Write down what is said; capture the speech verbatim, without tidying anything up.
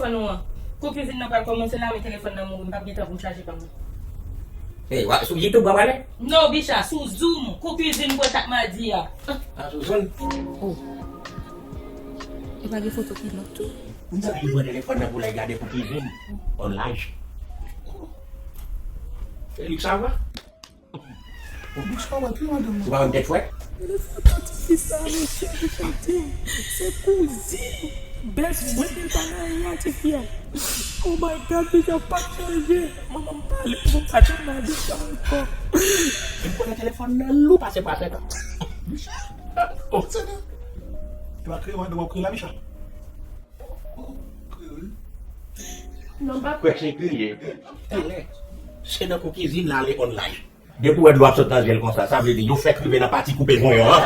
Telefòn ou an. Kou kizin nan pral kòmanse la, men telefòn nan mouri, m p ap gen tan pou m chaje pa mwen. Ey, wa, sou YouTube w ap ale? Non, Bicha, sou Zoom. Kou kizin mwen chak madi a. Ah, sou Zoom? Oh. E pa gen foto kilòt tou? Moun sa ki pran telefòn nan pou l al gade kou kizin online. Felix, sa va? Ou pa wè pye madanm nan? Ou pa wè m tèt fwèt? Telefòn nan ti fi sa, mesye, li chante. Se kouzin bèf mwen, li pa nan anyen a ti fi a. Oh my God, Bicha pa chanje. Manman m pale pou m pa janm ale sa ankò. Li konnen telefòn nan lou pase pa sèt an. Oh. Se nan. Ou pa kriye madanm, w ap kriye la, Bicha? Non, m pa kwè se kriye. Tèlè, se nan kou kizin la ale online. Depi w wè dlo ap sot nan je l konsa, sa vle di yo fèk rive nan pati koupe zonyon an.